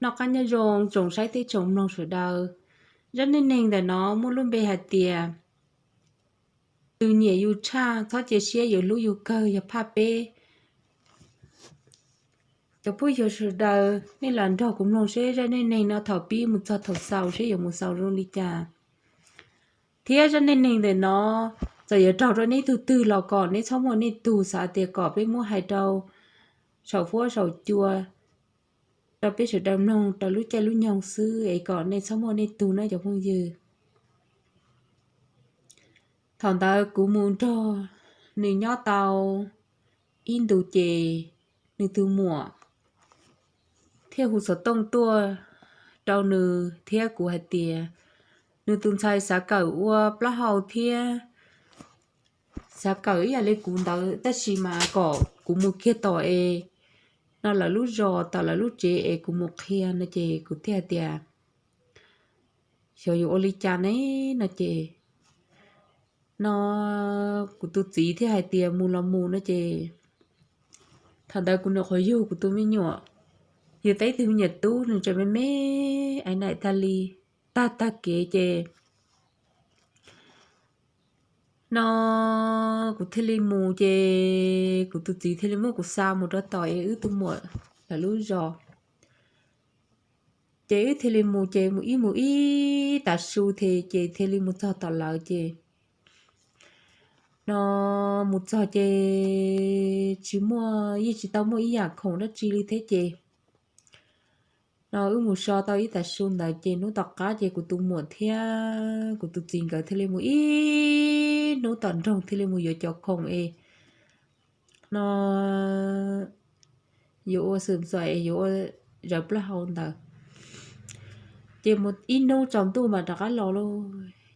Noj qab nyob zoo tsoom saib thiab tsoom mloog sawv daws. Zaj neej neeg ntawm no muaj lub npe hais tias tus nyiam yus tshaj txhob cia siab yuav hlub yus kawg yog phaj peb. Cov phooj ywg sawv daws nej los nrog kuv mloog seb zaj neej neeg no thaum pib mus txog thaum xaus seb yuav mus xaus zoo li cas. Thiab zaj neej neeg ntawm no txawm yuav raug rau nej tug twg los kom nej txhob muaj nej tug xav tias kom peb muab hais rau saum fuab saum cua rau peb sawv daws mloog rau lub caij lub nyoog xwb es kom nej txhob muaj nej tug nawb cov phooj ywg. Thaum ntawd kuv mus nrog nws nyob tau ib ntus ces nws tus muam thiaj hu xov tooj tuaj rau nws thiab kuv hais tias nws tus ntxhais xav kawm ua plaub hau thiab xav kawm ib yam li kuv ntawd tab sis mas kom kuv mus kiag tom es no lawv lub zos tom lawv lub tsev es kuv mus qhia no ces kuv thiaj hais tias xyov yuav ua li cas ne no ces no kuv tus txiv thiaj hais tias mus los mus no ces thaum ntawd kuv nyuam qhuav yug kuv tus me nyuam, yug tau ib tug me nyuam tub nws tseem me me, ib nais tag li tag tag kev ces no kuv thiaj li mus ces kuv tus txiv thiaj li muab kuv xa mus rau tom es wb tus muam lawv lub zos. Ces wb thiaj li mus ces mus ib mus ib tav su thiab ces thiaj li mus txog tom lawv ces no mus txog ces tsis muaj, yeej tsis tau muaj ib yam khoom dab tsi li thiab ces no wb mus so tau ib tav su ntawd ces hnub tom qab ces kuv tus muam thiab kuv tus txiv nkawd thiaj li mus ib hnub tom nroog thiaj li mus yuav cov khoom es no yuav ua xwm txom es yuav ua zawv plaub hau ntawd. Ces mus ib hnub tsaus ntuj mas rov qab los lauj.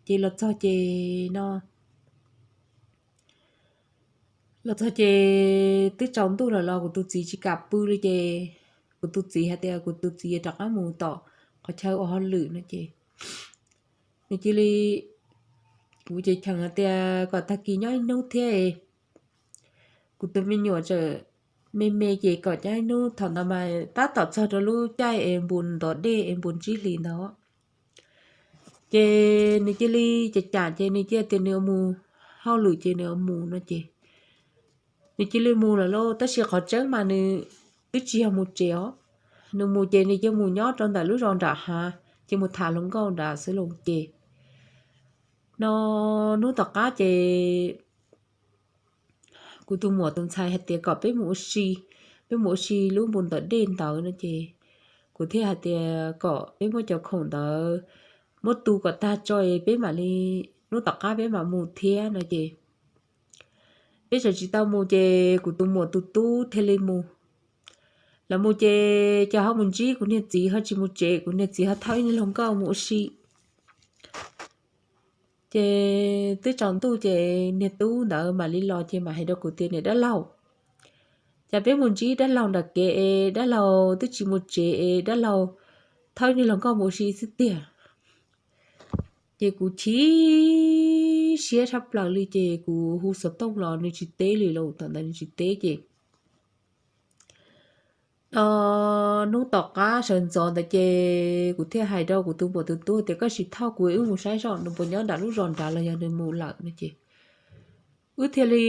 Ces los txog ces no los txog ces twb tsaus ntuj lawm los kuv tus txiv tsis kam pw li ces kuv tus txiv hais tias kuv tus txiv rov qab mus tom qhov chaw ua hauj lwm no ces nws cia li, kuv ces cheem hais tias kom tag kis nyob ib hnub thiab es kuv tus me nyuam tseem me me ces kom nyob ib hnub. Thaum ntawd mas tab tom txog rau lub caij es npus ntov dej es npus ntsib hlis ntawd ces nws cia li cam cam ces nws cia tias nws mus hauj lwm ces nws mus no ces nws cia li mus lawm lauj. Tab sis qhov tseeb mas nws twb tsis yog mus tsev os, nws mus ces nws cia mus nyob rau ntawm lub zos nram hav ces mus tham hluas nkauj nrad xwb lauj ces no hnub tom qab ces kuv tus muam tus ntxhais hais tias kom peb mus ua si, peb mus ua si lub npus ntov dej ntawd no ces kuv thiaj hais tias kom peb muab cov khoom ntawd muab tu kom tag tso es peb mam li, hnub tom qab peb mam mus thiab no ces peb tseem tsis tau mus ces kuv tus muam tus tub thiaj li mus. Lawv mus ces cas ho mus ntsib kuv niag txiv ho tsis mus tsev, kuv niag txiv ho thauj ib niag hluas nkauj mus ua si. Ces twb tsaus ntuj ces niag tub ntawd mam li los ces mam hais rau kuv tias niam dab laug, cas peb mus ntsib dab laug nram kev es dab laug twb tsis mus tsev es dab laug thauj ib niag hluas nkauj mus ua si xwb tiag. Ces kuv chim siab tshaj plaws li ces kuv hu xov tooj los nws tsis teb li lauj, thaum ntawd nws tsis teb ces no hnub tom qab sawv ntxov ntawd ces kuv thiaj hais rau kuv tus muam tus tub tias koj sim thauj kuv wb mus saib seb nws puas nyob nram lub zos nrad los yog nws mus lawm no ces wb thiaj li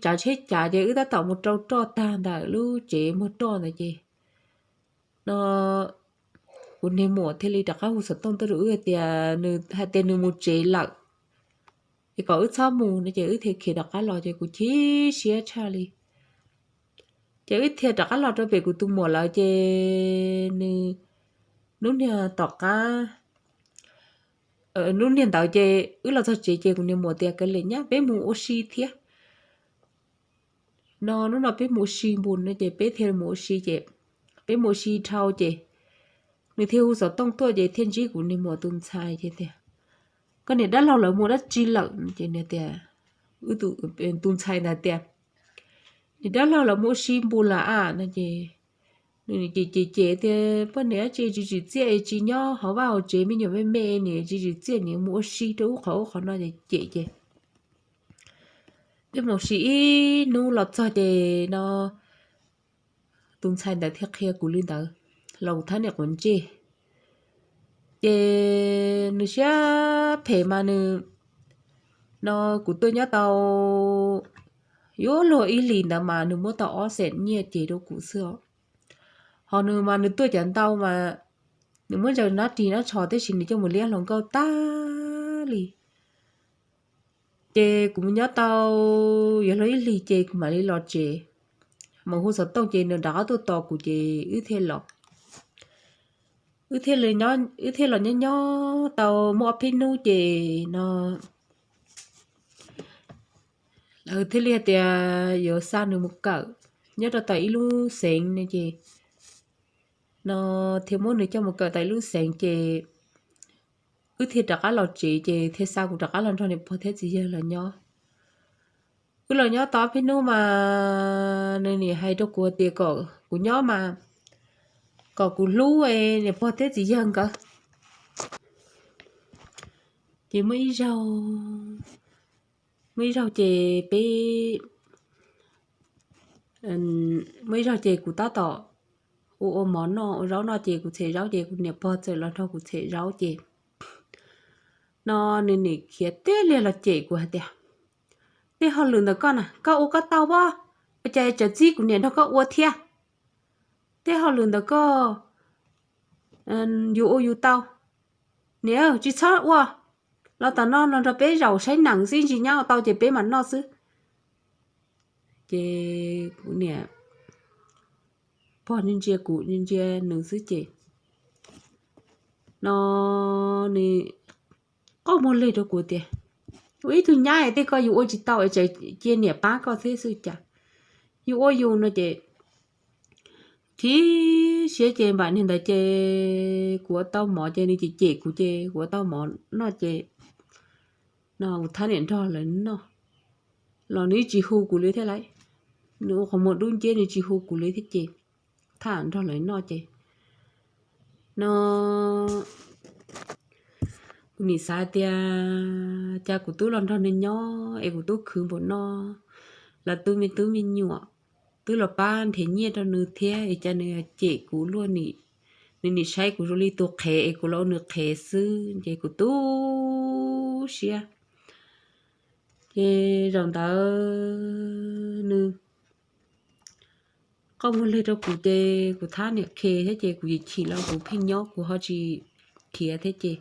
tsav tsheb cav ces wb tab tom mus rau roj tag ntawm lub tsev muag roj ntawd ces no kuv niag muam thiaj li rov qab hu xov tooj tuaj rau wb hais tias nws hais tias nws mus tsev lawm es kom wb txhob mus no ces wb thiaj khiav rov qab los ces kuv chim siab tshaj li. Ces wb thiaj rov qab los rau pem kuv tus muam lawv ces nws, hnub niag tom qab, hnub niag ntawd ces wb los txog tsev ces kuv niag muam tias kav liam nyab peb mus ua si thiab no, hnub no peb mus ua si npus no ces peb thiaj mus ua si ces peb mus ua si dhau ces nws thiaj hu xov tooj tuaj ces thiaj ntsib kuv niag muam tus ntxhais ces tias koj niam dab laug lawv mus dab tsi lawm no ces nws tias, wb tus ntxhais ntawd tias niam dab laug lawv mus ua si npus lawm a no ces nws cem cem cem tias poj niam dab tsi tsis tsim txiaj es tsis nyob hauv vaj hauv tsev, me nyuam me me niam tsis tsim txiaj niam mus ua si rau ub qhov ub qhov no ces cem ces peb mus ua si ib hnub los txog ces no tus ntxhais ntawd thiaj qhia kuv li ntawd. los kuv thab niam quav ntsej. Ces nws siab phem mas nws, no kuv tuaj nyob tau yuav luag ib hlis ntawd mas nws muab tau ob xees nyiaj ces rau kuv xwb os. Ho nws mas nws tuaj cov ntau mas nws muab ntsaws nab ris nab tsho tib si nws coj mus liab hluas nkauj tag li. Ces kuv mus nyob tau yuav luag ib hlis ces kuv mam li los tsev. Mus hu xov tooj ces nws rov qab tuaj tos kuv ces wb thiaj los. Wb thiaj li, wb thiaj los nyob nyob tau muaj ob peb hnub ces no lawv thiaj li hais tias yuav xa nws mus kawm nyob rau tom ib lub xeev no ces, no thiaj muab nws coj mus kawm tom ib lub xeev ces wb thiaj rov qab los tsev ces thiaj xa kuv rov qab los nrog niam pog thiab txiv yawg los nyob. Wb los nyob tau ob peb hnub mas nws nim hais rau kuv tias kom kuv nyob mas kom kuv hlub niam pog thiab txiv yawg nkawd. Ces muaj ib zaug, muaj ib zaug ces peb, muaj ib zaug ces kuv tab tom ua ua mov noj ua zaub noj ces kuv txham zaub ces kuv niam pog txawm los nrog kuv txham zaub ces no nws nim khiav tib liag los cem kuv hais tias, tej hauj lwm ntawm koj na koj ua koj tau pob, ua cas tseem txib kuv niam nrog koj ua thiab? Tej hauj lwm ntawm koj yus ua yus tau, niam tsis txhob ua, los tom no los nrog peb zaum saib nees xwb, ntsis nyab ua tau ces peb mam noj xwb. Ces kuv niam pog ntsia kuv ntsia nws xwb ces no nws qoj muag leg rau kuv tias, ua ib tug nyab es tej ko yus ua tsis tau es tseem cia niam pab koj thiab xwb cas, yus ua yus no ces chim siab ces npam niag ntawd ces kuv ua tau mov ces nws cem cem kuv ces kuv ua tau mov noj ces no kuv thab niam nrog lawv noj los nws tsis hu kuv li thiab lauj. Nws ua qhov muag dub nciab nws tsis hu kuv li thiab ces thab nrog lawv noj ces no kuv nim xav tias cas kuv twb los nrog nws nyob es kuv twb khwv npaum no, los tu me tub me nyuam, twb los pab nrhiav nyiaj rau nws thiab es cas nws cem kuv luaj ni, nws nim saib kuv zoo li tus qhev es kuv los ua nws qhev xwb ces kuv tu siab. Ces zaum ntawd nws qoj muag leg rau kuv ces kuv thab niam khe thiab ces kuv yim chim los kuv pheej nyob kuv ho tsis khiav thiab ces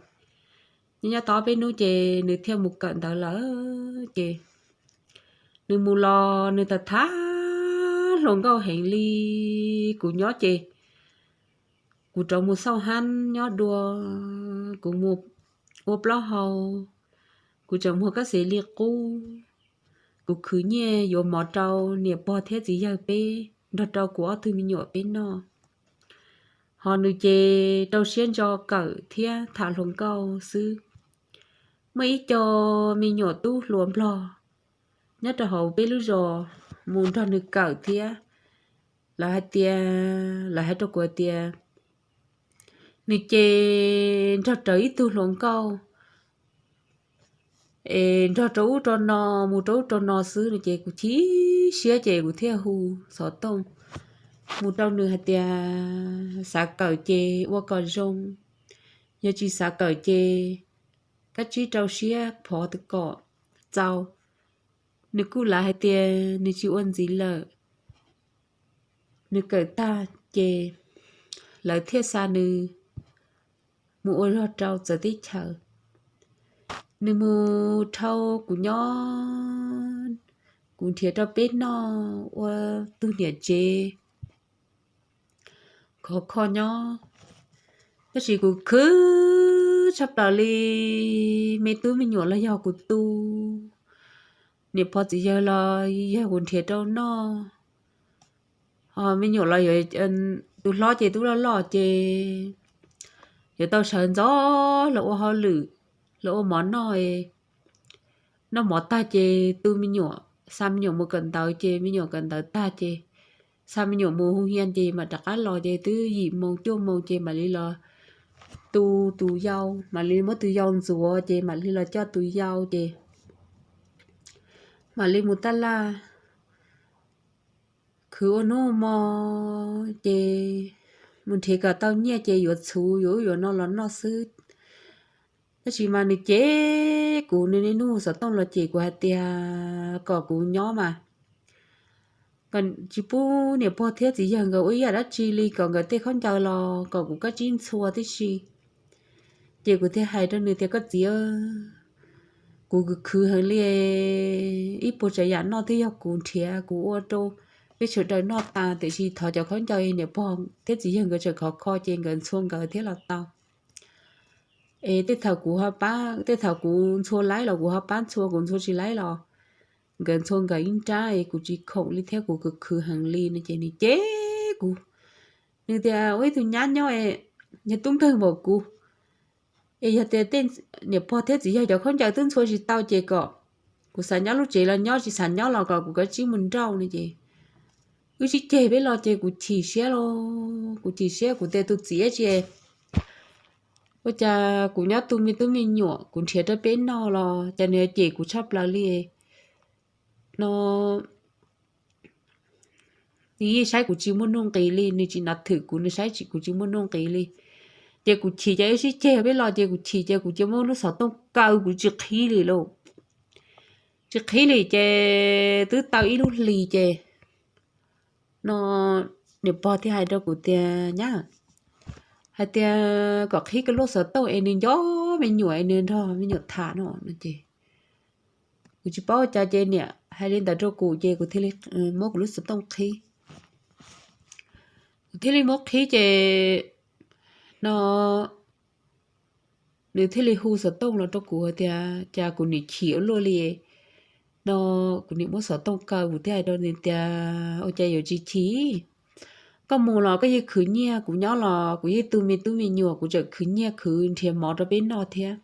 nyob nyob tau peb hnub ces nws thiaj mus kawm ntawv lawm ces nws mus los nws tham tham hluas nkauj heev li. Kuv nyob ces kuv rov mus xauj hab nyob dua, kuv mus ua plaub hau, kuv tseem muag kab xev li qub, kuv khwv nyiaj yuav mov rau niam pog thiab txiv yawg peb nrog rau kuv ob tug me nyuam peb noj. Ho nws ces rau siab ntso kawm thiab tham hluas nkauj xwb. Muaj ib co me nyuam tub hluas nplog nyob rau hauv peb lub zos mus nrog nws kawm thiab. Lawv hais tias, lawv hais rau kuv tias nws ces nrog rawv ib tug hluas nkauj es nrog rau ub rau no, mus rau ub rau no xwb no ces kuv chim siab ces kuv thiaj hu xov tooj mus rau nws hais tias xav kawm ces ua kom zoo, yog tsis xav kawm ces kab tsib rau siab phov kom txaus. Nws kuj lav hais tias nws tsis ua ntxiv lawm, nws kawm tag ces lawv thiaj xa nws mus ua zog rau txawv teb chaws. Nws mus dhau kuv nyob, kuv nrhiav rau peb noj ua tug niam tsev khov kho nyob. Tab sis kuv khwv tshaj plaws li, me tub me nyuam los yog kuv tu, niam pog txiv yawg los yog kuv nrhiav rau noj. Ho me nyuam los yuav, tus hlob ces twb loj loj ces yuav tau sawv ntxov los ua hauj lwm, los ua mov noj. Noj mov tag ces tu me nyuam, xa me nyuam mus kawm ntawv ces me nyuam kawm ntawv tag ces xa me nyuam mus hu hias ces mam rov qab los ces twb yim moo cuaj moo ces mam li los tu tus yau, mam li muab tus yau ntxuav ces mam li los coj tus yau ces mam li mus taj laj. Khwv ua hnub hmo ces mus nrhiav kom tau nyiaj ces yuav txhuv yuav ub yuav no los noj xwb. Tab sis mas nws cem kuv, nws niaj hnub hu xov tooj los cem kuv hais tias kom kuv nyob mas tsis pub niam pog thiab txiv yawg nkawd ua ib yam dab tsi li, kom nkawd tej khaub ncaws los kom kuv kav tsij ntxhua tib si. Ces kuv thiaj hais rau nws tias koj txiv, kuv khwv khwv heev li, ib puas tsav yam noj twb yog kuv nrhiav kuv ua rau peb sawv daws noj tas, tiam sis thov cov khaub ncaws niam pog thiab txiv yawg nkawd tseem khov kho ces nkawd ntxhua nkawd thiab los tau. Es tej thaum kuv, tej thaum kuv ntxhua laib los kuv ho pab ntxhua, kuv ntxhua tsis laib los nkawd ntxhua nkawd ib nrab es kuv tsis khoom li thiab kuv khwv khwv heev li no ces nws cem kuv. Nws tias ua ib tug nyab nyob es yog tub nkeeg npaum kuv, es yog tias tej niam pog thiab txiv yawg cov khaub ncaws twb ntxhua tsis tau ces kom kuv xav nyob lub tsev los nyob, tsis xav nyob los kom kuv kav tsij mus nrauj no ces wb sib ceg peb los ces kuv chim siab los kuv chim siab, kuv tias tus txiv tsi, ua cas kuv nyob tu me tub me nyuam kuv nrhiav rau peb noj los cas nws cem kuv tshaj plaws li no. Nws yeej saib kuv tsis muaj nuj nqis li, nws tsis na thwm kuv, nws saib kuv tsis muaj nuj nqis li. Ces kuv chim ces wb sib ceg peb los ces kuv chim ces kuv cia muab lub xov tooj kaw kuv tsis qhib li lauj. Tsis qhib li ces twb tau ib lub hlis ces no niam pog thiaj hais rau kuv tias nyab, hais tias kom qhib koj lub xov tooj es nws nco me nyuam es nws nrog me nyuam tham no no ces kuv tsis paub ua cas ces niam hais li ntawd rau kuv ces kuv thiaj li muab kuv lub xov tooj qhib. Kuv thiaj li muab qhib ces no nws thiaj li hu xov tooj los rau kuv hais tias cas kuv nim chim ua luaj li no. Kuv nim muab xov tooj kaw kuv thiaj hais rau nws tias ua cas yuav tsis chim, koj mus los koj yeej khwv nyiaj, kuv nyob los kuv yeej tu me tub me nyuam, kuv tseem khwv nyiaj khwv nrhiav mov rau peb noj thiab.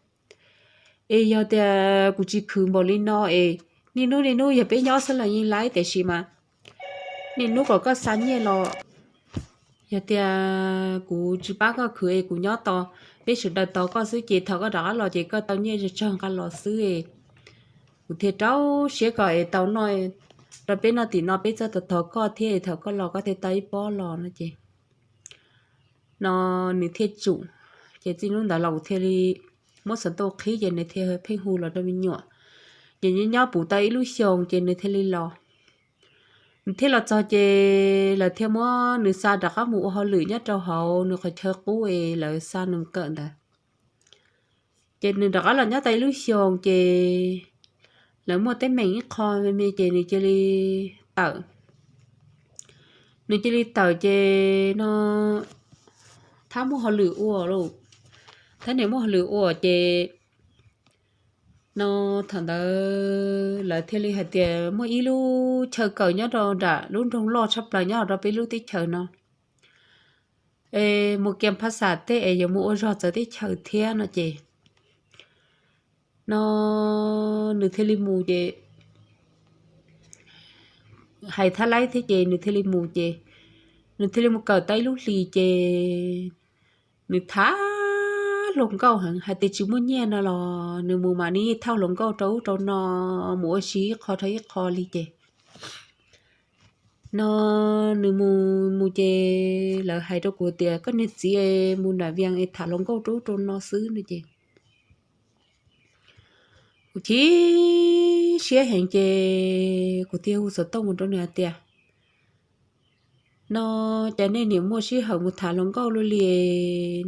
Es yog tias kuv tsis khwv npaum li no es niaj hnub niaj hnub yog peb nyob xwb los yeej laib, tiam sis mas niaj hnub kom koj xa nyiaj los yog tias kuv tsis pab koj khwv es kuv nyob tos peb sawv daws tos koj xwb ces thaum koj rov qab los ces koj tau nyiaj tsawg tsawg nqa los xwb. Kuv thiaj rau siab kom es tau noj rau peb noj tim no peb txhob tos tos koj thiab es thaum koj los koj thiaj tau ib pob los no ces no nws thiaj tsum. Ces txij hnub ntawd los kuv thiaj li muab xov tooj qhib ces nws thiaj pheej hu los rau me nyuam. Ces nyob nyob puv tau ib lub xyoos ces nws thiaj li los. Nws thiaj los txog ces lawv thiaj muab nws xa rov qab mus ua hauj lwm nyob rau hauv nws qhov chaw qub es lawv xa nws mus kawm ntawd. Ces nws rov qab los nyob tau ib lub xyoos ces lawv muaj teeb meem ib qho me me ces nws cia li tawm. Nws cia li tawm ces no thab muaj hauj lwm ua lauj, thab niam muaj hauj lwm ua ces no thaum ntawd lawv thiaj li hais tias muaj ib lub chaw kawm nyob rau nram lub nroog loj tshaj plaws nyob rau peb lub teb chaws no es mus kiag phab xam tej es yuav mus ua zog txawv teb chaws thiab no ces no nws thiaj li mus ces hais thab laib thiab ces nws thiaj li mus ces nws thiaj li mus kawm tau ib lub hlis ces nws tham hluas nkauj heev, hais tias tsis muaj nyiaj no los nws mus mas nws yeej thauj hluas nkauj rau ub rau no, mus ua si ib qho rau ib qho li ces no nws mus mus ces lawv hais rau kuv tias koj niag txiv mus nram Vias es tham hluas nkauj rau ub rau no xwb no ces kuv chim siab heev ces kuv thiaj hu xov tooj mus rau nws hais tias no cas nej niam muaj sij hawm mus tham hluas nkauj luaj li,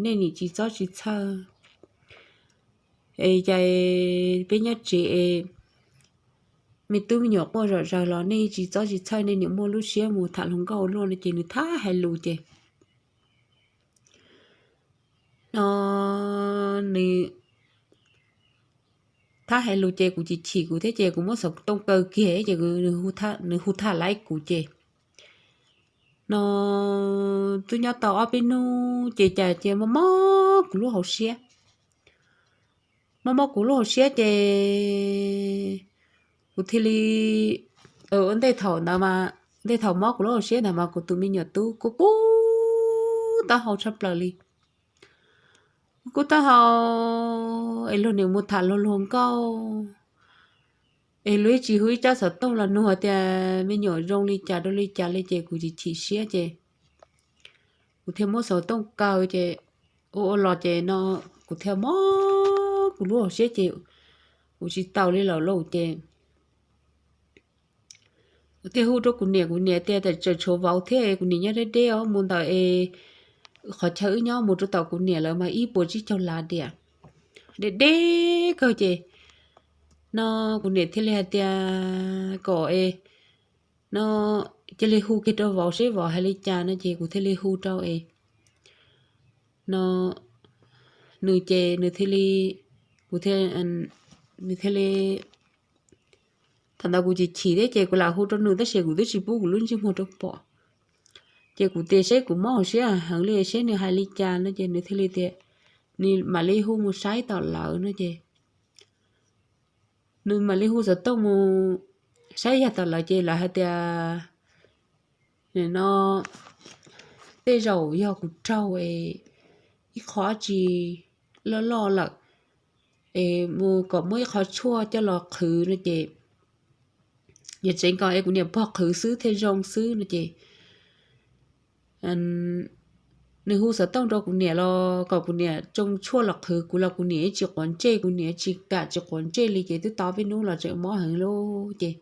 nej nim tsis txob tsis txhawj es cas peb nyob tsev es me tub me nyuam quaj zom zaws los nej tsis txob tsis txhawj, nej niam muaj lub siab mus tham hluas nkauj luaj no ces nws thab hais lus ces no nws thab hais lus ces kuv chim chim kuv thiab ces kuv muab xov tooj kaw kiag ces nws hu thab laib kuv ces no twb nyob tau ob peb hnub ces cas cia mob mob kuv lub hauv siab. Mob mob kuv lub hauv siab ces kuv thiaj li ua ntej thaum ntawd mas ntej thaum mob kuv lub hauv siab ntawd mas kuv tus me nyuam tub kub kub taub hau tshaj plaws li. Kub kub taub hau es luag niam mus tham luag hluas nkauj es luag ib tsis hu ib tsab xov tooj los nug tias me nyuam zoo li cas rau li cas li ces kuv chim chim siab ces kuv thiaj muab xov tooj kaw ces ua ua los ces no kuv thiaj mob kuv lub hauv siab ces kuv tsis tau li lawm lauj ces kuv thiaj hu rau kuv niam, kuv niam tias tam tseem tshuav vauv thiab kuv niam nyob deb deb os, mus ntawm es qhov chaw wb nyob mus rau tom kuv niam lawv mas ib puas tsib caug lav diam, deb deb kawg ces no kuv niam thiaj li hais tias kom es no cia li hu kiag rau vauv seb vauv hais li cas no ces kuv thiaj li hu rau es no nws ces nws thiaj li, kuv thiaj, nws thiaj li, thaum ntawd kuv chim chim thiab ces kuv lam hu rau nws tab sis kuv twb tsis pub kuv lub ntsej muag rau pom. Ces kuv tias seb kuv mob hauv siab heev li seb nws hais li cas no ces nws thiaj li tias nws mam li hu mus saib tom lawv no ces nws mam li hu xov tooj mus saib yog tom lawv ces lawv hais tias no tej zaum yog kuv raug es ib qho dab tsi loj loj lawm es mus kom muab ib qho tshuaj coj los qhwv no ces yog tseev kom es kuv niam pog qhwv xwb thiaj zoo xwb no ces nws hu xov tooj rau kuv niam los kom kuv niam tsoo tshuaj los qhwv kuv los kuv niam ib tsis quav ntsej, kuv niam tsis kam tsis quav ntsej li ces twb tau peb hnub los tseem mob heev lauj ces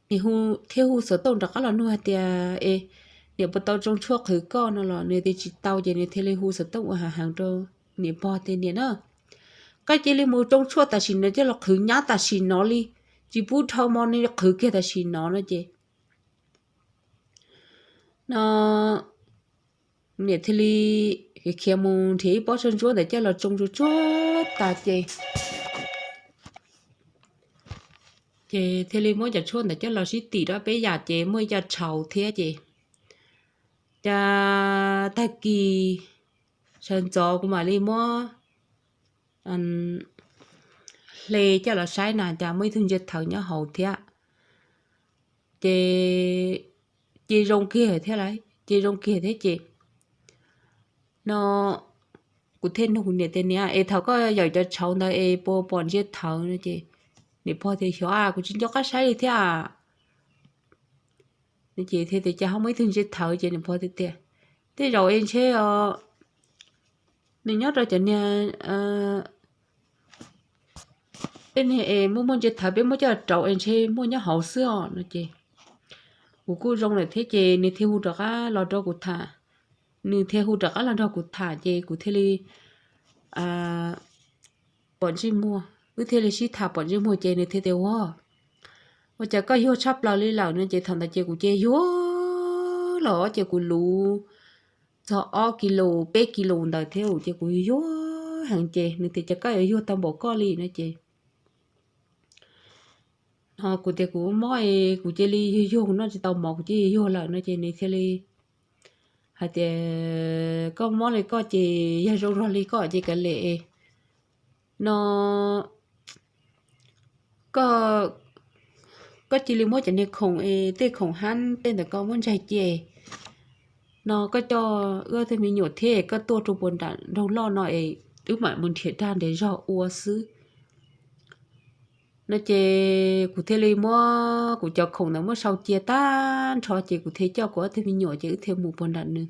nws thiaj hu xov tooj rov qab los nug hais tias es niam puas tau tsoo tshuaj qhwv koj no los nws tias tsis tau ces nws thiaj li hu xov tooj ua hav heev rau niam pog tias niam na, koj cia li mus tsoo tshuaj tam sim no coj los qhwv nyab tam sim no li, tsis pub dhau hmo no, qhwv kiag tam sim no no ces no niam thiaj li khiav mus nrhiav ib pob tshuaj ntsuab ntawd coj los tsoo tsuag tsuag tas ces ces thiaj li muab cov tshuaj ntawd coj los sib tim rau peb yam ces muaj ib co tshauv thiab ces cas tag kis sawv ntxov kuv mam li muab hle coj los saib na cas muaj ib tug ntsia thawv nyob hauv thiab ces, ces zoo kiag thiab lauj, ces zoo kiag thiab ces no kuv thiaj nug kuv niam tias niam es thaum koj yawm cov tshauv ntawd es puas pom ntsia thawv no ces niam pog tias xyov kuv tsis nco qab saib li thiab ces thiaj tias cas ho muaj ib tug ntsia thawv ces niam pog tias tias tej zaum es ntshe nws nyob rau cov niag tej niag es muaj muaj ntsia thawv peb muab coj rauv es ntshe muaj nyob hauv xwb os no ces kuv kuj zoo lawm thiab ces nws thiaj hu rov qab los rau kuv tham, nws thiaj hu rov qab los nrog kuv tham ces kuv thiaj li pom ntsej muag, wb thiaj li sib tham pom ntsej muag ces nws thiaj tias ua, ua cas koj yuag tshaj plaws li lawm no ces thaum ntawd ces kuv cia yuag los ces kuv luv txog ob kis lus peb kis lus ntawd thiab ces kuv yuag heev ces nws tias cas koj yuav yuag tau npaum koj li no ces no kuv tias kuv mob es kuv cia li yuag yuag, kuv noj tsis tau mov kuv cia li yuag lawm no ces nws thiaj li hais tias koj mob li koj ces yog zoo zog li koj ces kav liam no koj cia li muab cov niag khoom es tej khoom hab tej ntawd koj muab ntsaig cia no koj coj wb ob tug me nyuam thiab koj tuaj rau puag nram nroog loj no es wb mam mus nrhiav dag nrhiav zog ua xwb no ces kuv thiaj li muab kuv cov khoom ntawd muab sau cia tag nrho ces kuv thiaj coj kuv ob tug me nyuam ces wb thiaj mus puag nram nws.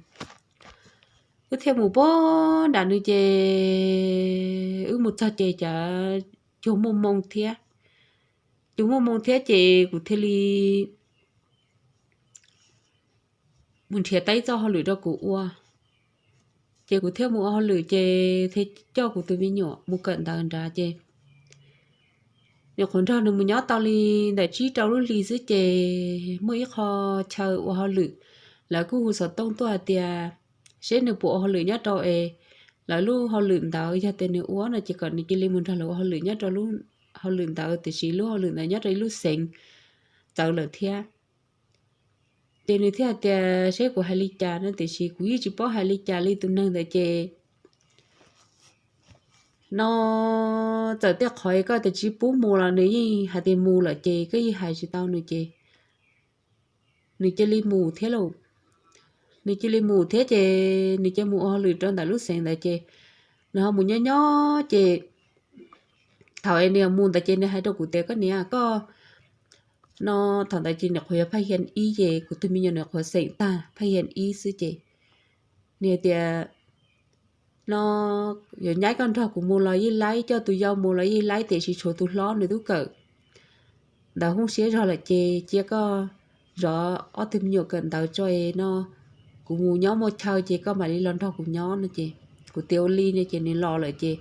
Wb thiaj mus puag nram nws ces wb mus txog ces cas cuag muaj moo thiab, cuag muaj moo thiab ces kuv thiaj li mus nrhiav tau ib txoj hauj lwm rau kuv ua. Ces kuv thiaj mus ua hauj lwm ces thiaj coj kuv tus me nyuam mus kawm ntawv nrad ces nyuam qhuav nrog nws mus nyob tau li ntawm tsib rau lub hlis xwb ces muaj ib qho chaw ua hauj lwm, lawv kuj hu xov tooj tuaj hais tias seb nws puas ua hauj lwm nyob rau es lawv lub hauj lwm ntawd yog tias nws ua no ces kom nws cia li mus nrog lawv ua hauj lwm nyob rau lub hauj lwm ntawd tiam sis lub hauj lwm ntawd nyob rau ib lub xeev txawv lawm thiab. Ces nws thiaj hais tias seb kuv hais li cas no tiam sis kuv yeej tsis paub hais li cas li tus neeg ntawd ces no txawm tej qhov koj tias tsis pub mus los nws yeej hais tias mus lawm ces koj yeej hais tsis tau nws ces nws cia li mus thiab lauj. Nws cia li mus thiab ces nws cia mus ua hauj lwm rau ntawm lub xeev ntawd ces nws ho mus nyob nyob ces thaum nws mus ntawd ces nws hais rau kuv tias koj niam koj no thaum ntawd ces nws qhuav yog phaj hias ib ces kuv tus me nyuam nws qhuav xeem tag phaj hias ib xwb ces Nws tias, no, yuav nyaib koj nrog kuv mus los yeej laib, coj tus yau mus los yeej laib, tiam sis tshuav tus hlob nws twb kawm ntawv hoob siab zog lawm ces cia koj zov ob tug me nyuam kawm ntawv tso no, kuv mus nyob muaj chaw ces koj mam li los nrog kuv nyob no ces kuv tias ua li no ces nws los lawm ces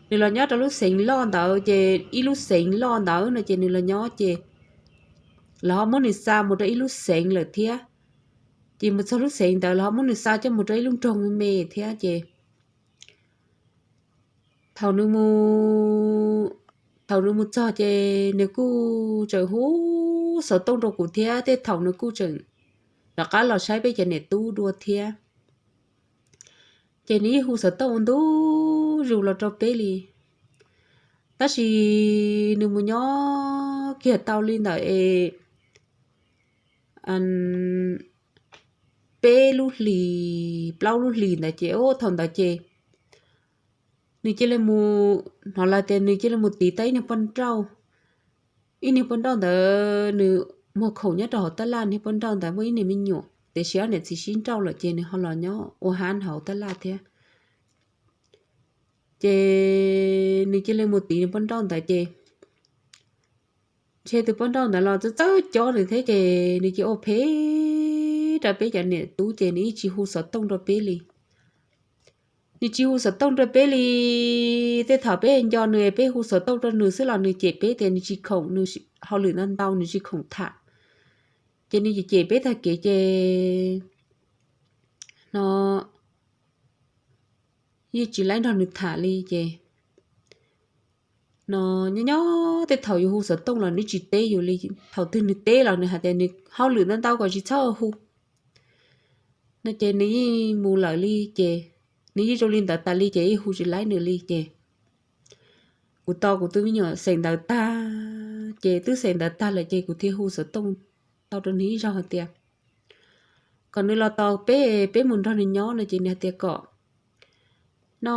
nws los nyob rau lub xeev loj ntawd ces ib lub xeev loj ntawd no ces nws los nyob ces lawv ho muab nws xa mus rau ib lub xeev lawm thiab. Ces mus txog lub xeev ntawd lawv ho muab nws xa coj mus rau ib lub nroog me me thiab ces thaum nws mus, thaum nws mus txog ces nws kuj tseem hu xov tooj rau kuv thiab, tej thaum nws kuj tseem rov qab los saib peb cov niam tub dua thiab. Ces nws yeej hu xov tooj ua ntu zus los rau peb li. Tab sis nws mus nyob kiag tau li ntawm es peb lub hlis plaub lub hlis ntawd ces, o, thaum ntawd ces nws cia li mus, hnov lawv tias nws cia li mus tiv tau ib niag poj nrauj. Ib niag poj nrauj ntawd nws muag khoom nyob rau hauv tab laj, niag poj nrauj ntawd muaj ib niag me nyuam, tiam sis ob niam txiv sib nrauj lawm ces nws ho los nyob ua hab hauv tab laj thiab. Ces nws cia li mus tiv niag poj nrauj ntawd ces ntshe tus poj nrauj ntawd los txawj txawj cob nws thiab ces nws cia ua phem rau peb cov niam tub ces nws yeej tsis hu xov tooj rau peb li. Nws tsis hu xov tooj rau peb li. Tej thaum peb nco nws, peb hu xov tooj rau nws xwb los nws cem peb tias nws tsis khoom, nws hauj lwm ntau ntau nws tsis khoom tham. Ces nws cem cem peb tag kev ces no yeej tsis laib nrog nws tham li ces no nyob nyob tej thaum yus hu xov tooj los nws tsis teb yus li. Thaum twg nws teb los nws hais tias nws hauj lwm ntau ntau kom tsis txhob hu no ces nws yeej mus lawm li ces nws yeej zoo li ntawd tas li ces yeej hu tsis laib nws li ces kuv tos kuv tus me nyuam xeem ntawv tag ces twb xeem ntawv tag lawm ces kuv thiaj hu xov tooj tau rau nws ib zaug hais tias kom nws los tos peb, peb mus nrog nws nyob no ces nws hais tias kom no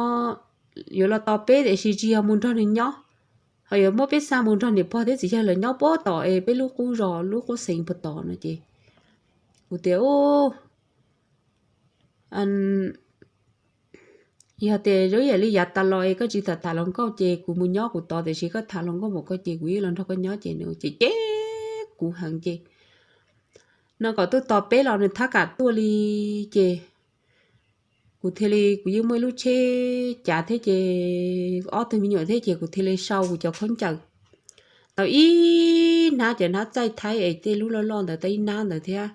yuav los tos peb tiam sis tsis yog mus nrog nws nyob, ho yuav muab peb xa mus nrog niam pog thiab txiv yawg lawv nyob puag tom es peb lub qub zos lub qub xeev puag tom no ces kuv tias yog tias zoo ib yam li yav tas los es koj tsis tham tham hluas nkauj ces kuv mus nyob kuv tod, tiam sis koj tham hluas nkauj mus koj ces kuv yeej los nrog koj nyob ces nws ces cem kuv heev ces no kom tuaj tos peb los nws thab kam tuaj li ces kuv thiaj li, kuv yeej muaj ib lub tsheb cav thiab ces ob tug me nyuam thiab ces kuv thiaj li sau kuv cov khaub ncaws tau ib hnab, cov hnab txaij thaib es tej lub loj loj ntawd tau ib hnab ntawd thiab.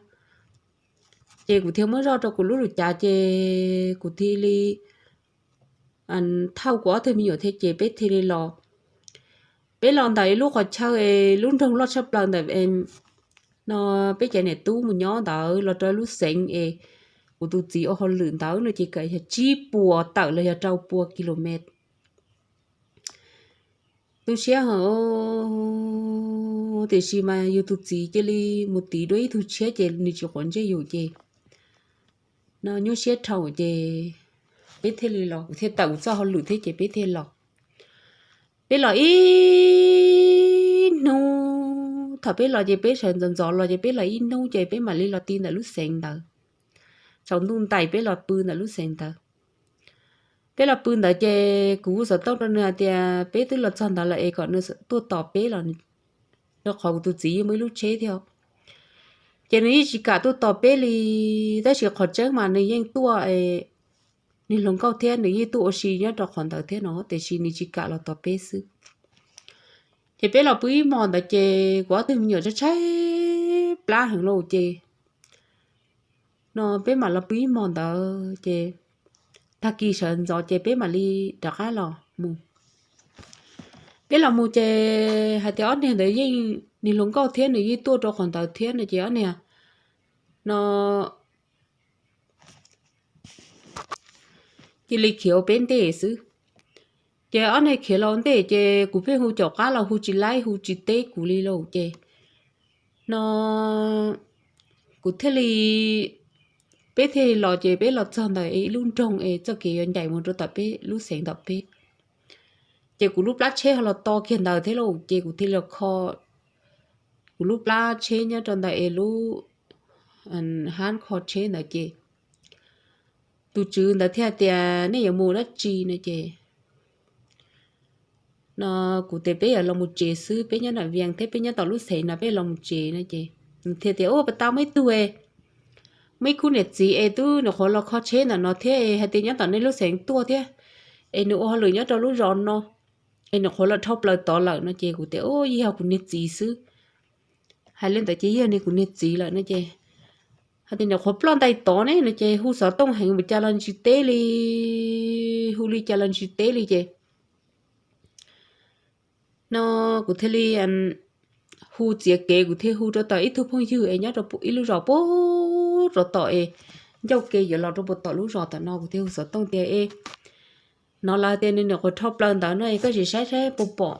Ces kuv thiaj muab zoj rau kuv lub lus cav ces kuv thiaj li thauj kuv ob tug me nyuam thiab ces peb thiaj li los. Peb los ntawm ib lub qhov chaw es lub nroog loj tshaj plaws ntawm no peb cov niam tub mus nyob ntawd los rau lub xeev es kuv tus txiv ua hauj lwm ntawd no ces kav yog tsib puas tawm los yog rau pua kilomev tu siab heev. Tiam sis mas yus tus txiv cia li mus tiv dua ib tug tshiab ces nws tsis quav ntsej yus ces no nyuaj siab dhau ces peb thiaj li los, kuv thiaj tawm kuv txoj hauj lwm thiab ces peb thiaj los. Peb los ib hnub, thaum peb los ces peb sawv ntxov ntxov los ces peb los ib hnub ces peb mam li los ti ntawm lub xeev ntawd. Tsaus ntuj ntais peb los pw ntawm lub xeev ntawd. Peb los pw ntawd ces kuv hu xov tooj rau nws hais tias peb twb los txog ntawd lawm es kom nws tuaj tos peb los, rau qhov kuv tus txiv yeej muaj ib lub tsheb thiab. Ces nws yeej tsis kam tuaj tos peb li, tab sis qhov tseeb mas nws yeej tuaj, nws hluas nkauj thiab nws yeej tuaj ua si nyob rau qhov ntawd thiab no, tiam sis nws tsis kam los tos peb xwb. Ces peb los pw ib hmos ntawd ces kuv ob tug me nyuam tshaib tshaib plab heev lauj ces no peb mam los pw ib hmos ntawd ces tag kis sawv ntxov ces peb mam li rov qab los mus. Peb los mus ces hais tias ob niag ntawd yeej, nws hluas nkauj thiab nws yeej tuaj rau qhov ntawd thiab no ces ob niag no cia li khiav ua peb ntej xwb. Ces ob niag khiav los ua ntej ces kuv pheej hu caum qab los hu tsis laib hu tsis teb kuv li lauj ces no kuv thiaj li, peb thiaj li los ces peb los txog ntawm ib lub nroog es txoj kev yuav ncaim mus rau tom peb lub xeev tom peb. Ces kuv lub plab tsheb ho los to kiag ntawd thiab lauj ces kuv thiaj li kho kuv lub plab tsheb nyob rau ntawm es lub hab kho tsheb ntawd ces tus tswv ntawd thiaj tias nej yuav mus dab tsi no ces, no kuv tias peb yuav los mus tsev xwb, peb nyob nram Vias thiab peb nyob tom lub xeev no peb los mus tsev no ces nws thiaj tias, Ua, pas tas muaj ib tug, muaj ib khub niam txiv es twb nyuam qhuav los kho tsheb ntawm no thiab hais tias nyob tom nej lub xeev tuaj thiab, es nws ua hauj lwm nyob rau lub zos no, es nyuam qhuav los dhau plaws tod lawm no ces kuv tias, Ua, yog kuv niag txiv xwb. Hais li ntawd ces yog kuv niag txiv lawm no ces hais tias nyuam qhuav ploj ntais tod ne no ces hu xov tooj heev ua cas los tsis teb li, hu li cas los tsis teb li ces no kuv thiaj li hu txiav kev, kuv thiaj hu rau tom ib tug phooj ywg es nyob rau ib lub zos puag rau tom es ncauj ke yuav los rau puag tom lub zos tom no, kuv thiaj hu xov tooj tias, E, hnov lawv tias nws nyuam qhuav dhau plaws ntawd no es koj sim saib saib puas pom.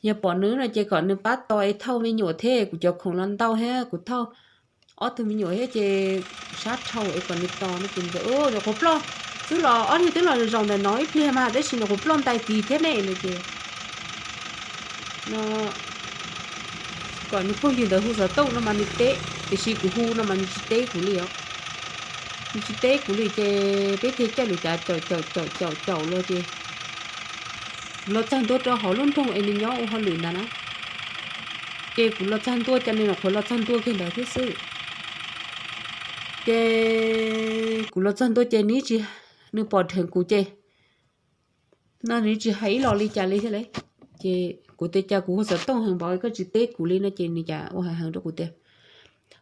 Yog pom nws no ces kom nws pab tos es thauj me nyuam thiab, kuv cov khoom los ntau thiab, kuv thauj ob tug me nyuam thiab ces sab dhau es kom nws tos no ces, Nyuam qhuav ploj, twb los ob niag twb los zaum ntawm no ib pliag mas tab sis nyuam qhuav ploj ntais tis thiab ne no ces no kom nws phooj ywg ntawd hu xov tooj no mas nws teb, tiam sis kuv hu no mas nws tsis teb kuv li os. Nws tsis teb kuv li ces peb thiaj coj lus cav caum caum caum caum caum los ces kuv los txog ntua rau hauv lub nroog es nws nyob ua hauj lwm ntawd na. Ces kuv los txog ntua ces nws nyuam qhuav los txog ntua kiag ntawd thiab xwb. Ces kuv los txog ntua ces nws tsis, nws pom dheev kuv ces no nws tsis hais ib los li cas li thiab li. Ces kuv tias, Cas kuv hu xov tooj heev npaum koj tsis teb kuv li no ces nws cas ua hais heev rau kuv tias,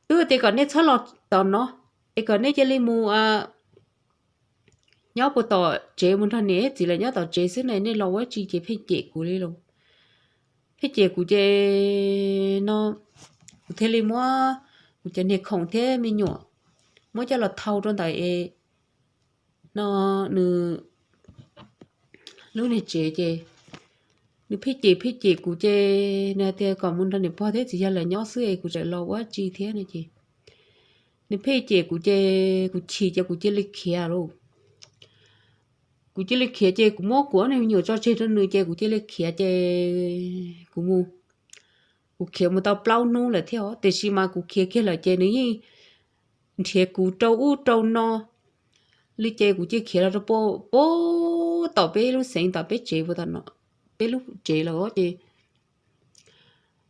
Twb tias kom nej txhob los tom no, es kom nej cia li mus nyob puas tom tsev mus nrog niam txiv lawv nyob tom tsev xwb ne, nej los ua dab tsi? Ces pheej cem kuv li los, pheej cem kuv ces no kuv thiaj li muab kuv cov niag khoom thiab me nyuam muab coj los thau rau ntawm es no nws lub niag tsev ces nws pheej cem pheej cem kuv ces nws hais tias kom mus nrog niam pog thiab txiv yawg lawv nyob xwb es kuv tseem los ua dab tsi thiab no ces nws pheej cem kuv ces kuv chim ces kuv cia li khiav lauj. Kuv cia li khiav ces kuv muab kuv ob niag me nyuam tso tseg rau nws ces kuv cia li khiav ces kuv mus, kuv khiav mus tau plaub hnub lawm thiab os, tiam sis mas kuv khiav kiag lawm ces nws yeej nrhiav kuv rau ub rau no li ces kuv cia li khiav los rau puag tom peb lub xeev tom peb tsev, peb lub tsev lawm ces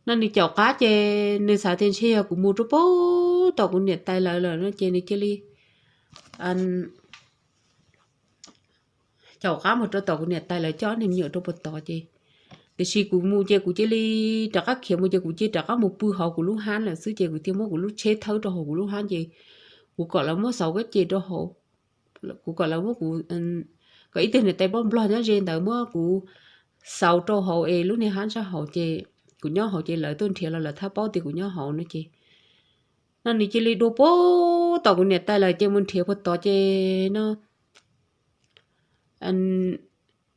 no nws caum qab ces nws xav tias ntshe yog kuv mus rau puag tom kuv niam tais lawv lawm no ces nws cia li caum qab mus rau tom kuv niam tais lawv coj niag me nyuam rau puag tod ces, tiam sis kuv mus ces kuv cia li rov qab khiav mus ces kuv cia li rov qab mus pw hauv kuv lub hab lawm xwb ces kuv thiaj muab kuv lub tsheb thawb rau hauv kuv lub hab ces kuv kom lawv muab xauv kab ces rau hauv, kuv kom lawv muab kuv, kom ib tug niam tais poj nplog nyob ze ntawd muab kuv xauv rau hauv es lub niag hab ntsaj hauv ces kuv nyob hauv ces lawv tuaj nrhiav los lawv thiaj paub tias kuv nyob hauv no ces no nws cia li dua puag tom kuv niam tais lawm ces mus nrhiav puag tod ces no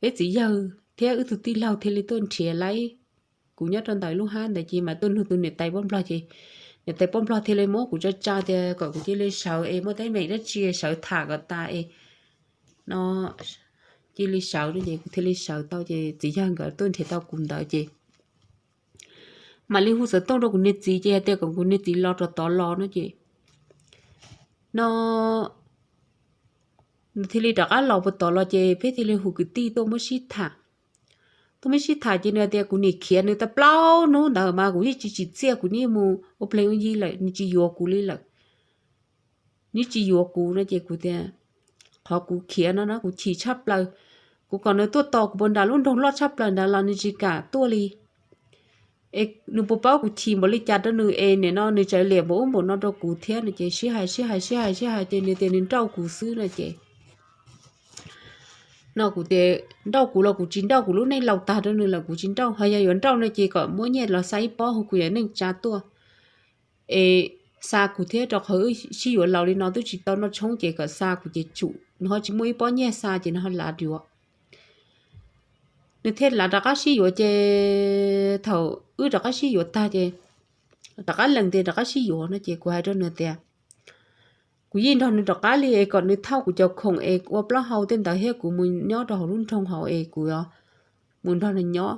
peb txiv yawg thiab wb tug tij laug thiaj li tuaj nrhiav lawv. Kuv nyob rau ntawm lub hab ntawd ces mas tuaj nug tus niam tais poj nplog ces niam tais poj nplog thiaj li muab kuv tsa tsa tias kom kuv cia li sawv es muaj teeb meem dab tsi sawv tham kom tas es no cia li sawv no ces kuv thiaj li sawv tau ces txiv yawg nkawd tuaj nrhiav tau kuv ntawd ces mam li hu xov tooj rau kuv niag txiv ces hais tias kom kuv niag txiv los rau tod los no ces no nws thiaj li rov qab los puag tod los ces peb thiaj li hu kwv tij tuaj muab sib tham. Tuaj muab sib tham ces nws tias kuv nim khiav nws tau plaub hnub ntawd mas kuv yeej tsis tsim txiaj, kuv yeej mus ua plees ua yi lawm nws tsis yuav kuv li lawm. Nws tsis yuav kuv no ces kuv tias qhov kuv khiav no na kuv chim tshaj plaws. Kuv kom nws tuaj tos kuv puag nram lub nroog loj tshaj plaws ntawd los nws tsis kam tuaj li. Es nws puas paub kuv chim npaum li cas rau nws es nim no nws tseem liam npaum ub npaum no rau kuv thiab no ces sib hais sib hais sib hais sib hais ces nws tias nws nrauj kuv xwb no ces no kuv tias nrauj kuv los kuv tsis nrauj kuv lub neej laus tag rau nws lawm kuv tsis nrauj, ho yog yuav nrauj no ces kom muab nyiaj los xa ib pob hu kuv yawm neej tsa tuaj es xa kuv thiab, rau qhov wb sib yuav laus li no twb tsis tau noj tshoob ces kom xa kuv ces tsum, nws ho tsis muaj ib pob nyiaj xa ces nws ho lav yuav. Nws thiaj lav rov qab sib yuav ces thaum wb rov qab sib yuav tag ces rov qab lees tias rov qab sib yuav no ces kuv hais rau nws tias kuv yeej nrog nws rov qab li es kom nws thauj kuv cov khoom es ua plaub hau tej ntawd thiab kuv mus nyob rau hauv lub nroog hauv es kuv mus nrog nws nyob.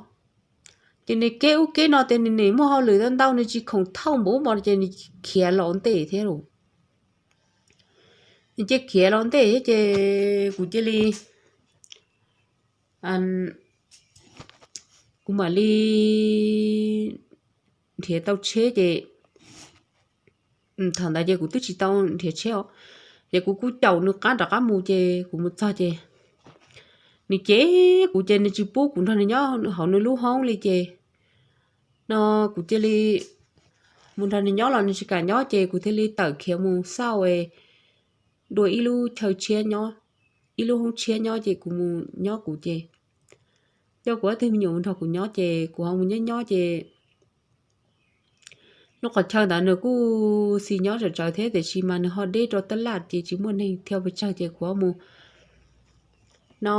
Ces nws keb ub keb no tias nws nim muaj hauj lwm ntau ntau nws tsis khoom thauj npaum ub npaum no ces nws khiav los ua ntej thiab lauj. Cia khiav los ntej thiab ces kuv cia li, kuv mam li nrhiav tau tsheb ces thaum ntawd ces kuv twb tsis tau nrhiav tsheb os, ces kuv kuj caum nws qab rov qab mus ces kuv mus txog ces nws cem kuv ces nws tsis pub kuv nrog nws nyob hauv nws lub hoob li ces no kuv cia li mus nrog nws nyob los nws tsis kam nyob ces kuv thiaj li tawm khiav mus xauj dua ib lub chaw tshiab nyob, ib lub hoob tshiab nyob ces kuv mus nyob kuv ces coj kuv ob tug me nyuam mus nrog kuv nyob ces kuv ho mus nyob nyob ces lub qhov chaw ntawd nws kuj xis nyob tsawv tsawv thiab tiam sis mas nws ho deb rau tab laj ces tsis muaj neeg thiab pes tsawg ces kuv ho mus no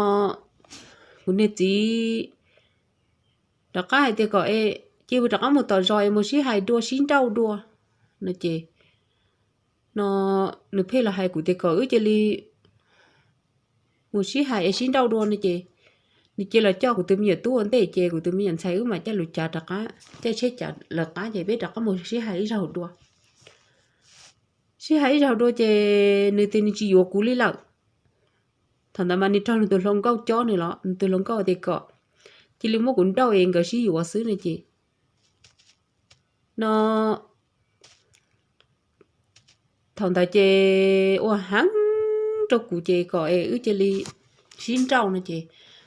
kuv niag txiv rov qab hais tias kom cia rov qab mus tom zos es mus sib hais dua sib nrauj dua no ces no nws pheej los hais kuv tias kom wb cia li mus sib hais es sib nrauj dua no ces nws cia los coj kuv tus me nyuam tub ua ntej ces kuv tus me nyuam ntxhais wb mam coj lus cav rov qab, caij tsheb cav lawv qab ces peb rov qab mus sib hais ib zaug dua. Sib hais ib zaug dua ces nws tias nws tsis yuav kuv li lawm. Thaum ntawd mas nws raug nws tus hluas nkauj cob nws los nws tus hluas nkauj tias kom cia li muab kuv nrauj es nkawd sib yuav xwb no ces no thaum ntawd ces ua heev rau kuv ces kom es wb cia li sib nrauj no ces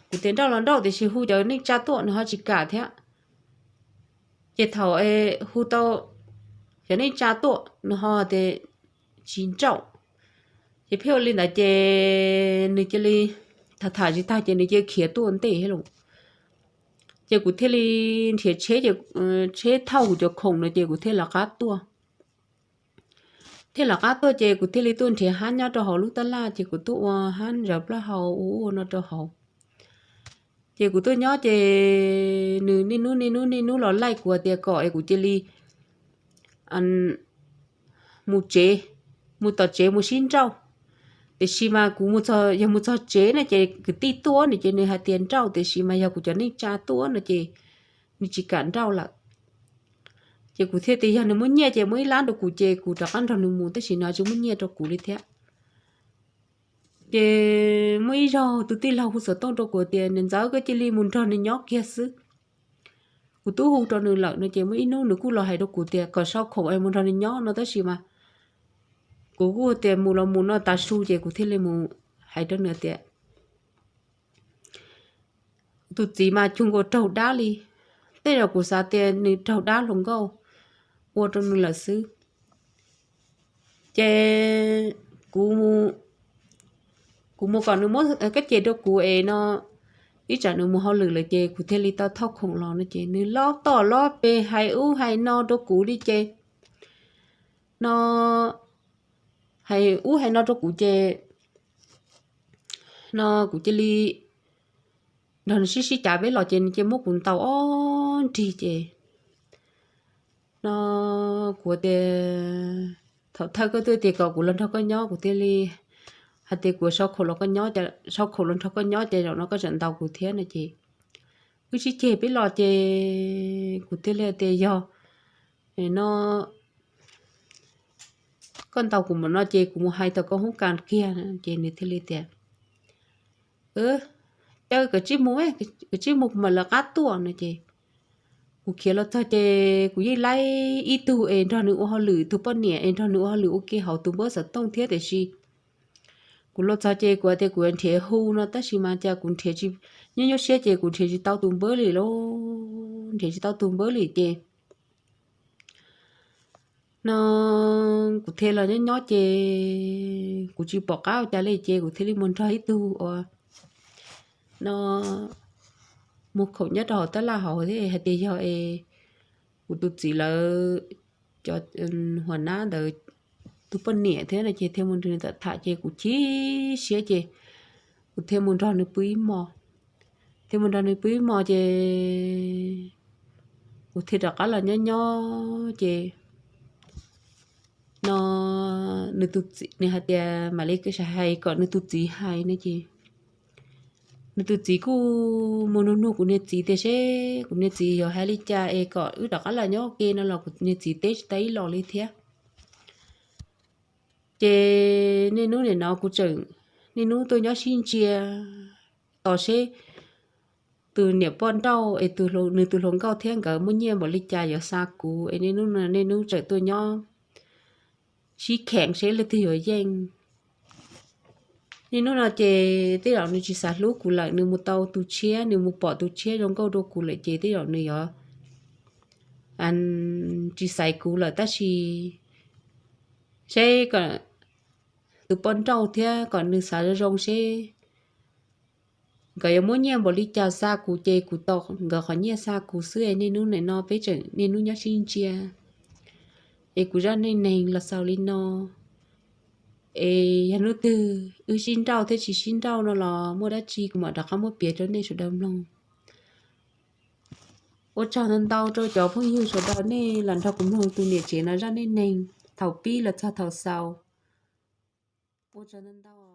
kuv tias nrauj los nrauj tiam sis hu cov neej tsa tuaj nws ho tsis kam thiab. Ces thaum hu tau cov neej tsa tuaj nws ho tias tsis nrauj. Ces pheej ua li ntawd ces nws cia li tham tham tsis tag ces nws cia li khiav tuaj ntej thiab los ces kuv thiaj li nrhiav tsheb ces tsheb thauj kuv cov khoom no ces kuv thiaj li qab tuaj. Thiaj li qab tuaj ces kuv thiaj li tuaj nrhiav hab nyob rau hauv lub tab laj ces kuv tuaj ua hab zawv plaub hau ua ua no rau hauv. Ces kuv tuaj nyob ces nws niaj hnub niaj hnub niaj hnub los laij kuv tias kom es kuv cia li mus tsev, mus tom tsev mus sib nrauj. Tiam sis mas kuv yog mus txog tsev no ces kwv tij tuaj no ces nws hais tias nrauj tiam sis mas yog kuv cov neej tsa tuaj no ces nws tsis kam nrauj lawm. Ces kuv thiaj tias yog nws muaj nyiaj ces muab ib lab rau kuv ces kuv rov qab nrog nws mus tab sis nws tsis muaj nyiaj rau kuv li thiab. Ces muaj ib zaug tus tij laug hu xov tooj rau kuv tias niam ntxawm koj cia li mus nrog nws nyob kiag xwb. Kuv twb hu rau nws lawm no ces muaj ib hnub nws kuj los hais rau kuv tias kom sau khoom es mus nrog nws nyob no tab sis mas kuv kuj tias mus los mus no tav su ces kuv thiaj li mus hais rau nws tias tus txiv mas cuag nkaus raug dab li. Tej zaum kuv xav tias nws raug dab hluas nkauj ua rau nws lawm xwb. Ces kuv mus kom nws muab kab ces rau kuv es no ib tsam nws mus hauj lwm lawm ces kuv thiaj li tau thauj khoom los no ces nws loj tom loj pes hais ub hais no rau kuv li ces no hais ub hais no rau kuv ces no kuv cia li nrog nws sib sib cav peb los ces nws cia muab kuv ntaus ob nrig ces no kuv tias thaum thawj koj twb tias kom kuv los nrog koj nyob kuv thiaj li hais tias kuv sau khoom los koj nyob, sau khoom los nrog koj nyob ces zaum no koj tseem ntaus kuv thiab no ces wb sib ceg peb los ces kuv thiaj li tias yog no koj ntaus kuv mam no ces kuv mus hais tau koj hoob kas kiag ces nws thiaj li tias caw kom tsij mus, kom tsij mus kuv mam lawv qab tuaj no ces kuv khiav los txog ces kuv yeej laib ib tug es nrog nws ua hauj lwm, tus poj niam es nrog nws ua hauj lwm ua ke hauv tus npawb xov tooj thiab tiam sis kuv los txog ces kuv tias kuv nrhiav hu no tab sis mas cas kuv nrhiav tsis, nyuaj nyuaj siab ces kuv nrhiav tsis tau tus npawb li lauj, nrhiav tsis tau tus npawb li ces no kuv thiaj los nyob nyob ces kuv tsis pom qab ua cas li ces kuv thiaj li mus nrog ib tug uas no mus khoom nyob rau hauv tab laj hauv thiab hais tias yog es kuv tus txiv lawv cov huas nab ntawd tus poj niam thiab no ces thiaj mus nrog nws tham tham ces kuv chim siab ces kuv thiaj mus nrog nws pw ib hmo, thiaj mus nrog nws pw ib hmo ces kuv thiaj rov qab los nyob nyob ces no nws tus txiv, nws hais tias mam li hais kom nws tus txiv hais no ces nws tus txiv kuj mus nug nug kuv niag txiv tias seb kuv niag txiv yuav hais li cas es kom wb rov qab los nyob ua ke no los kuv niag txiv teb tsis tau ib los li thiab. Ces niaj hnub nim no kuv tseem, niaj hnub tuaj nyob sib ntsia tos seb tus niam poj nrauj es nws tus hluas nkauj thiab nkawd muaj nyiaj npaum li cas yuav xa kuv es niaj hnub no niaj hnub tseem tuaj nyob sib kheev seb leej twg yuav yeej. Niaj hnub no ces tej zaum nws tsis xav hlub kuv lawm, nws mus tau tus tshiab, nws mus pom tus tshiab zoo nkauj dua kuv lawm ces tej zaum nws yuav tsis xaiv kuv lawm, tab sis seb kom tus poj nrauj thiab kom nws xav zoo zoo seb nkawd yuav muab nyiaj npaum li cas xa kuv ces kuv tau nkawd qhov nyiaj xa kuv xwb. Niaj hnub nim no peb tseem niaj hnub nyob sib ntsia es kuv zaj neej neeg los xaus li no. Es yog hnub twg wb sib nrauj thiab tsis sib nrauj no los muaj dab tsi kuv mam rov qab muab piav rau nej sawv daws mloog. Ua tsaug ntau ntau rau cov phooj ywg sawv daws nej los nrog kuv mloog tus niam tsev no zaj neej neeg thaum pib los txog thaum xaus. Ua tsaug ntau ntau.